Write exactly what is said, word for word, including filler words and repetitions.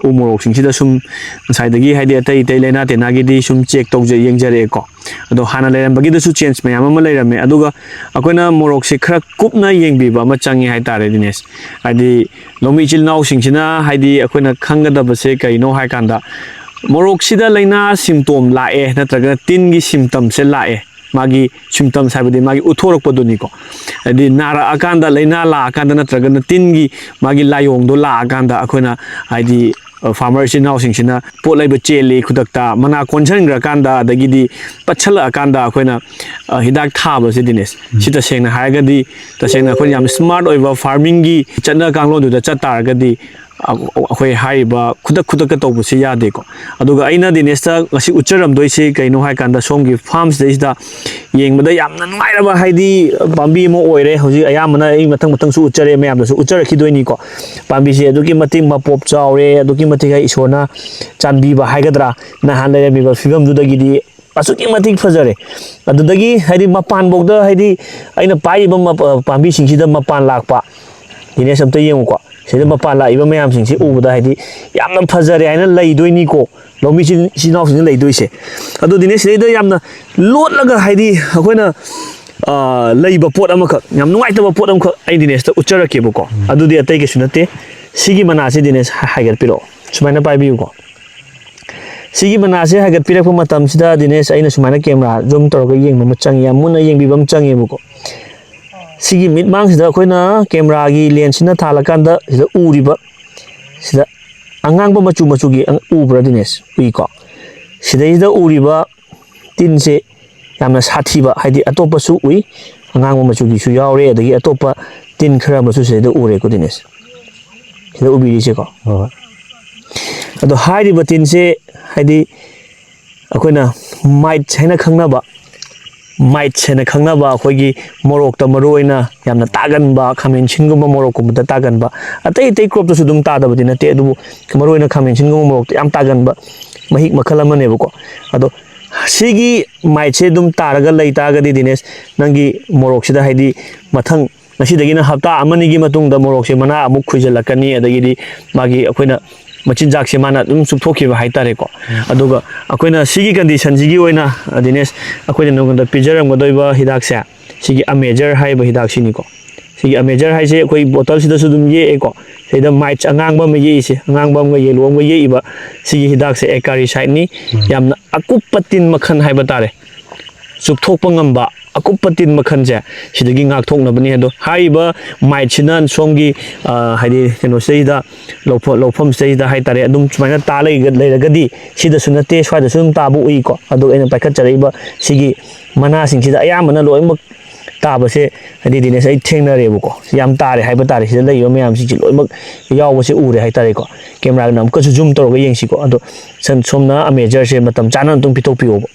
ꯎ ꯃꯣꯔꯣꯛꯁꯤꯡꯁꯤꯗ ꯁꯨꯝ ꯉꯁꯥꯏꯗꯒꯤ ꯍꯥꯏꯗꯤ ꯑꯇꯩ ꯑꯇꯩ ꯂꯥꯏꯅꯥ ꯇꯤꯟꯅꯥꯒꯤꯗꯤ ꯁꯨꯝ ꯆꯦꯛ ꯇꯧꯖ ꯌꯦꯡꯖꯔꯛꯑꯦꯀꯣ꯫ ꯑꯗꯣ ꯍꯥꯟꯅ ꯂꯩꯔꯝꯕꯒꯤꯗꯁꯨ ꯆꯦꯟꯖ ꯃꯌꯥꯝ ꯑꯃ ꯂꯩꯔꯝꯃꯦ꯫ ꯑꯗꯨꯒ ꯑꯩꯈꯣꯏꯅ ꯃꯣꯔꯣꯛꯁꯦ ꯈꯔ ꯀꯨꯞꯅ ꯌꯦꯡꯕꯤꯕ ꯑꯃ ꯆꯪꯉꯦ ꯍꯥꯏꯇꯥꯔꯦ ꯗꯤꯅꯦꯁ꯫ ꯍꯥꯏꯗꯤ ꯂꯧꯃꯤ ꯏꯆꯤꯜ ꯏꯅꯥꯎꯁꯤꯡꯁꯤꯅ ꯍꯥꯏꯗꯤ ꯑꯩꯈꯣꯏꯅ ꯈꯪꯒꯗꯕꯁꯦ ꯀꯩꯅꯣ ꯍꯥꯏꯀꯥꯟꯗ, ꯃꯣꯔꯣꯛꯁꯤꯗ ꯂꯥꯏꯅꯥ ꯁꯤꯝꯇꯣꯝ ꯂꯥꯛꯑꯦ ꯅꯠꯇ꯭ꯔꯒꯅ ꯇꯤꯟꯒꯤ ꯁꯤꯝꯇꯝꯁꯦ ꯂꯥꯛꯑꯦ, ꯃꯥꯒꯤ ꯁꯤꯝꯇꯝꯁ ꯍꯥꯏꯕꯗꯤ ꯃꯥꯒꯤ ꯎꯠꯊꯣꯔꯛꯄꯗꯨꯅꯤꯀꯣ꯫ ꯍꯥꯏꯗꯤ ꯅꯥꯔꯛꯑꯀꯥꯟꯗ, ꯂꯥꯏꯅꯥ ꯂꯥꯛꯑꯀꯥꯟꯗ ꯅꯠꯇ꯭ꯔꯒꯅ ꯇꯤꯟꯒꯤ ꯃꯥꯒꯤ ꯂꯥꯏꯑꯣꯡꯗꯣ ꯂꯥꯛꯑꯀꯥꯟꯗ ꯑꯩꯈꯣꯏꯅ ꯍꯥꯏꯗꯤ ꯐꯥꯔꯃꯔ ꯏꯆꯤꯜ ꯏꯅꯥꯎꯁꯤꯡꯁꯤꯅ ꯄꯣꯠ ꯂꯩꯕ ꯆꯦꯜꯂꯤ ꯈꯨꯗꯛꯇ, ꯃꯅꯥ ꯀꯣꯟꯁꯤꯟꯈ꯭ꯔꯀꯥꯟꯗ, ꯑꯗꯒꯤꯗꯤ ꯄꯠꯁꯜꯂꯛꯑꯀꯥꯟꯗ ꯑꯩꯈꯣꯏꯅ ꯑ, ꯍꯤꯗꯥꯛ ꯊꯥꯕꯁꯦ ꯗꯤꯅꯦꯁ, ꯁꯤ ꯇꯁꯦꯡꯅ ꯍꯥꯏꯔꯒꯗꯤ, ꯇꯁꯦꯡꯅ ꯑꯩꯈꯣꯏꯅ ꯌꯥꯝ ꯁ꯭ꯃꯥꯔꯠ ꯑꯣꯏꯕ ꯐꯥꯔꯃꯤꯡꯒꯤ ꯆꯠꯅ ꯀꯥꯡꯂꯣꯟꯗꯨꯗ ꯆꯠ ꯇꯥꯔꯒꯗꯤ, ꯑ, ꯑꯩꯈꯣꯏ ꯍꯥꯏꯔꯤꯕ ꯈꯨꯗꯛ ꯈꯨꯗꯛꯇ ꯇꯧꯕꯁꯤ ꯌꯥꯗꯦꯀꯣ꯫ ꯑꯗꯨꯒ ꯑꯩꯅ ꯗꯤꯅꯦꯁꯇ ꯉꯁꯤ ꯎꯠꯆꯔꯝꯗꯣꯏꯁꯤ ꯀꯩꯅꯣ ꯍꯥꯏꯀꯥꯟꯗ, ꯁꯣꯝꯒꯤ ꯐꯥꯔꯝꯁꯤꯗꯩꯁꯤꯗ ꯌꯦꯡꯕꯗ ꯌꯥꯝꯅ ꯅꯨꯡꯉꯥꯏꯔꯕ ꯍꯥꯏꯗꯤ ꯄꯥꯝꯕꯤ ꯑꯃ ꯑꯣꯏꯔꯦ꯫ ꯍꯧꯖꯤꯛ ꯑꯌꯥꯝꯕꯅ ꯑꯩ ꯃꯊꯪ ꯃꯊꯪꯁꯨ ꯎꯠꯆꯔꯦ, ꯃꯌꯥꯝꯗꯁꯨ ꯎꯠꯆꯔꯛꯈꯤꯗꯣꯏꯅꯤꯀꯣ꯫ ꯄꯥꯝꯕꯤꯁꯦ ꯑꯗꯨꯛꯀꯤ ꯃꯇꯤꯛ ꯃꯄꯣꯞ ꯆꯥꯎꯔꯦ, ꯑꯗꯨꯛꯀꯤ ꯃꯇꯤꯛ ꯑꯩ ꯏꯁꯣꯔꯅ ꯆꯥꯟꯕꯤꯕ ꯍꯥꯏꯒꯗ꯭ꯔꯥ, ꯅꯍꯥꯟ ꯂꯩꯔꯝꯃꯤꯕ ꯐꯤꯕꯝꯗꯨꯗꯒꯤꯗꯤ ꯑꯁꯨꯛꯀꯤ ꯃꯇꯤꯛ ꯐꯖꯔꯦ꯫ ꯑꯗꯨꯗꯒꯤ ꯍꯥꯏꯗꯤ ꯃꯄꯥꯟꯐꯥꯎꯗ ꯍꯥꯏꯗꯤ ꯑꯩꯅ ꯄꯥꯏꯔꯤꯕ ꯃꯄ-, ꯄꯥꯝꯕꯤꯁꯤꯡꯁꯤꯗ ꯃꯄꯥꯟ ꯂꯥꯛꯄ, ꯗꯤꯅꯦꯁ ꯑꯝꯇ ꯌꯦꯡꯉꯨꯀꯣ꯫ ꯁꯤꯗ ꯃꯄꯥꯟ ꯂꯥꯛꯏꯕ ꯃꯌꯥꯝꯁꯤꯡꯁꯤ ꯎꯕꯗ ꯍꯥꯏꯗꯤ ꯌꯥꯝꯅ ꯐꯖꯔꯦ ꯍꯥꯏꯅ ꯂꯩꯗꯣꯏꯅꯤꯀꯣ, ꯂꯧꯃꯤ ꯏꯆꯤꯟ ꯏꯆꯤꯟ ꯏꯅꯥꯎꯁꯤꯡꯅ ꯂꯩꯗꯣꯏꯁꯦ꯫ ꯑꯗꯨ ꯗꯤꯅꯦꯁ, ꯁꯤꯗꯩꯗ ꯌꯥꯝꯅ ꯂꯣꯠꯂꯒ ꯍꯥꯏꯗꯤ ꯑꯩꯈꯣꯏꯅ, ꯑ, ꯂꯩꯕ ꯄꯣꯠ ꯑꯃꯈꯛ, ꯌꯥꯝ ꯅꯨꯡꯉꯥꯏꯇꯕ ꯄꯣꯠ ꯑꯃꯈꯛ ꯑꯩ ꯗꯤꯅꯦꯁꯇ ꯎꯠꯆꯔꯛꯀꯦꯕꯀꯣ꯫ ꯑꯗꯨꯗꯤ ꯑꯇꯩ ꯀꯩꯁꯨ ꯅꯠꯇꯦ꯫ ꯁꯤꯒꯤ ꯃꯅꯥꯁꯤ ꯗꯤꯅꯦꯁ ꯍꯥ-, ꯍꯥꯏꯒꯠꯄꯤꯔꯛꯑꯣ꯫ ꯁꯨꯃꯥꯏꯅ ꯄꯥꯏꯕꯤꯌꯨꯀꯣ꯫ ꯁꯤꯒꯤ ꯃꯅꯥꯁꯦ ꯍꯥꯏꯒꯠꯄꯤꯔꯛꯄ ꯃꯇꯝꯁꯤꯗ ꯗꯤꯅꯦꯁ, ꯑꯩꯅ ꯁꯨꯃꯥꯏꯅ ꯀꯦꯃꯦꯔꯥ ꯖꯨꯝ ꯇꯧꯔꯒ ꯌꯦꯡꯕ ꯑꯃ ꯆꯪꯉꯤ, ꯌꯥꯝ ꯃꯨꯟꯅ ꯌꯦꯡꯕꯤꯕ ꯑꯃ ꯆꯪꯉꯦꯕꯀꯣ꯫ ꯁꯤꯒꯤ ꯃꯤꯠꯃꯥꯡꯁꯤꯗ ꯑꯩꯈꯣꯏꯅ ꯀꯦꯃꯦꯔꯥꯒꯤ ꯂꯦꯟꯁꯁꯤꯅ ꯊꯥꯜꯂꯀꯥꯟꯗ ꯁꯤꯗ ꯎꯔꯤꯕ, ꯁꯤꯗ ꯑꯉꯥꯡꯕ ꯃꯆꯨ ꯃꯆꯨꯒꯤ ꯑꯪ-, ꯎꯕ꯭ꯔꯥ ꯗꯤꯅꯦꯁ? ꯎꯏꯀꯣ꯫ ꯁꯤꯗꯩꯁꯤꯗ ꯎꯔꯤꯕ ꯇꯤꯟꯁꯦ ꯌꯥꯝꯅ ꯁꯥꯊꯤꯕ, ꯍꯥꯏꯗꯤ ꯑꯇꯣꯞꯄꯁꯨ ꯎꯏ, ꯑꯉꯥꯡꯕ ꯃꯆꯨꯒꯤꯁꯨ ꯌꯥꯎꯔꯦ, ꯑꯗꯒꯤ ꯑꯇꯣꯞꯄ ꯇꯤꯟ ꯈꯔ ꯑꯃꯁꯨ ꯁꯤꯗꯩꯗ ꯎꯔꯦꯀꯣ ꯗꯤꯅꯦꯁ꯫ ꯁꯤꯗ ꯎꯕꯤꯔꯤꯁꯦꯀꯣ꯫ ꯍꯣꯏ꯫ ꯑꯗꯣ ꯍꯥꯏꯔꯤꯕ ꯇꯤꯟꯁꯦ ꯍꯥꯏꯗꯤ ꯑꯩꯈꯣꯏꯅ mites ꯍꯥꯏꯅ ꯈꯪꯅꯕ, mites ꯍꯥꯏꯅ ꯈꯪꯅꯕ ꯑꯩꯈꯣꯏꯒꯤ ꯃꯣꯔꯣꯛꯇ ꯃꯔꯨ ꯑꯣꯏꯅ ꯌꯥꯝꯅ ꯇꯥꯒꯟꯕ, ꯈꯥꯃꯦꯟ ꯑꯁꯤꯟꯒꯨꯝꯕ ꯃꯣꯔꯣꯛꯀꯨꯝꯕꯗ ꯇꯥꯒꯟꯕ, ꯑꯇꯩ ꯑꯇꯩ crop ꯇꯁꯨ ꯑꯗꯨꯝ ꯇꯥꯗꯕꯗꯤ ꯅꯠꯇꯦ, ꯑꯗꯨꯕꯨ ꯃꯔꯨ ꯑꯣꯏꯅ ꯈꯥꯃꯦꯟ ꯑꯁꯤꯟꯒꯨꯝꯕ ꯃꯣꯔꯣꯛꯇ ꯌꯥꯝ ꯇꯥꯒꯟꯕ ꯃꯍꯤꯛ ꯃꯈꯜ ꯑꯃꯅꯦꯕꯀꯣ꯫ ꯑꯗꯣ ꯁꯤꯒꯤ mites ꯁꯦ ꯑꯗꯨꯝ ꯇꯥꯔꯒ ꯂꯩ ꯇꯥꯔꯒꯗꯤ ꯗꯤꯅꯦꯁ, ꯅꯪꯒꯤ ꯃꯣꯔꯣꯛꯁꯤꯗ ꯍꯥꯏꯗꯤ ꯃꯊꯪ ꯉꯁꯤꯗꯒꯤꯅ ꯍꯞꯇꯥ ꯑꯃꯅꯤꯒꯤ ꯃꯇꯨꯡꯗ ꯃꯣꯔꯣꯛꯁꯦ ꯃꯅꯥ ꯑꯃꯨꯛ ꯈꯨꯏꯖꯤꯜꯂꯛꯀꯅꯤ, ꯑꯗꯒꯤꯗꯤ ꯃꯥꯒꯤ ꯑꯩꯈꯣꯏꯅ ꯃꯆꯤꯟꯖꯥꯛꯁꯦ ꯃꯥꯅ ꯑꯗꯨꯝ ꯆꯨꯞꯊꯣꯛꯈꯤꯕ ꯍꯥꯏꯇꯥꯔꯦꯀꯣ꯫ ꯑꯗꯨꯒ ꯑꯩꯈꯣꯏꯅ ꯁꯤꯒꯤ ꯀꯟꯗꯤꯁꯟꯁꯤꯒꯤ ꯑꯣꯏꯅ, ꯗꯤꯅꯦꯁ, ꯑꯩꯈꯣꯏꯅ ꯅꯉꯣꯟꯗ ꯄꯤꯖꯔꯝꯒꯗꯣꯏꯕ ꯍꯤꯗꯥꯛꯁꯦ, ꯁꯤꯒꯤ ꯑꯃꯦꯖꯔ ꯍꯥꯏꯔꯤꯕ ꯍꯤꯗꯥꯛꯁꯤꯅꯤꯀꯣ꯫ ꯁꯤꯒꯤ ꯑꯃꯦꯖꯔ ꯍꯥꯏꯁꯦ ꯑꯩꯈꯣꯏ ꯕꯣꯇꯜꯁꯤꯗꯁꯨ ꯑꯗꯨꯝ ꯌꯦꯛꯑꯦꯀꯣ꯫ ꯁꯤꯗ ꯃꯥꯏꯠꯁ ꯑꯉꯥꯡꯕ ꯑꯃ ꯌꯦꯛꯏꯁꯦ, ꯑꯉꯥꯡꯕ ꯑꯃꯒ ꯌꯦꯂꯣ ꯑꯃꯒ ꯌꯦꯛꯏꯕ ꯁꯤꯒꯤ ꯍꯤꯗꯥꯛꯁꯦ ꯑꯦꯀꯥꯔꯤꯁꯥꯏꯠꯅꯤ꯫ ꯌꯥꯝꯅ ꯑꯀꯨꯞꯄ ꯇꯤꯟ ꯃꯈꯜ ꯍꯥꯏꯕ ꯇꯥꯔꯦ, ꯆꯨꯞꯊꯣꯛꯄ ꯉꯝꯕ ꯑꯀꯨꯞꯄ ꯇꯤꯟ ꯃꯈꯜꯁꯦ, ꯁꯤꯗꯒꯤ ꯉꯥꯛꯊꯣꯛꯅꯕꯅꯤ꯫ ꯑꯗꯣ ꯍꯥꯏꯔꯤꯕ ꯃꯥꯏꯠꯁꯤꯅ ꯁꯣꯝꯒꯤ, ꯑ, ꯍꯥꯏꯗꯤ ꯀꯩꯅꯣꯁꯤꯗꯩꯗ, ꯂꯧꯐ-, ꯂꯧꯐꯝꯁꯤꯗꯩꯗ ꯍꯥꯏꯇꯥꯔꯦ, ꯑꯗꯨꯝ ꯁꯨꯃꯥꯏꯅ ꯇꯥ ꯂꯩꯒ-, ꯂꯩꯔꯒꯗꯤ, ꯁꯤꯗꯁꯨ ꯅꯠꯇꯦ, ꯁ꯭ꯋꯥꯏꯗꯁꯨ ꯑꯗꯨꯝ ꯇꯥꯕ ꯎꯏꯀꯣ꯫ ꯑꯗꯨꯒ ꯑꯩꯅ ꯄꯥꯏꯈꯠꯆꯔꯛꯏꯕ ꯁꯤꯒꯤ ꯃꯅꯥꯁꯤꯡꯁꯤꯗ ꯑꯌꯥꯝꯕꯅ ꯂꯣꯏꯅꯃꯛ ꯇꯥꯕꯁꯦ, ꯍꯥꯏꯗꯤ ꯗꯤꯅꯦꯁ, ꯑꯩ ꯊꯦꯡꯅꯔꯦꯕꯀꯣ꯫ ꯌꯥꯝ ꯇꯥꯔꯦ ꯍꯥꯏꯕ ꯇꯥꯔꯦ, ꯁꯤꯗ ꯂꯩꯔꯤꯕ ꯃꯌꯥꯝꯁꯤꯡꯁꯦ ꯂꯣꯏꯅꯃꯛ ꯌꯥꯎꯕꯁꯦ ꯎꯔꯦ ꯍꯥꯏꯇꯥꯔꯦꯀꯣ꯫ ꯀꯦꯃꯦꯔꯥꯗꯨꯅ ꯑꯃꯨꯛꯀꯁꯨ ꯖꯨꯝ ꯇꯧꯔꯒ ꯌꯦꯡꯁꯤꯀꯣ꯫ ꯑꯗꯣ ꯁꯟ-, ꯁꯣꯝꯅ ꯑꯃꯦꯖꯔꯁꯦ ꯃꯇꯝ ꯆꯥꯅ ꯑꯗꯨꯝ ꯄꯤꯊꯣꯛꯄꯤꯌꯣꯕ꯫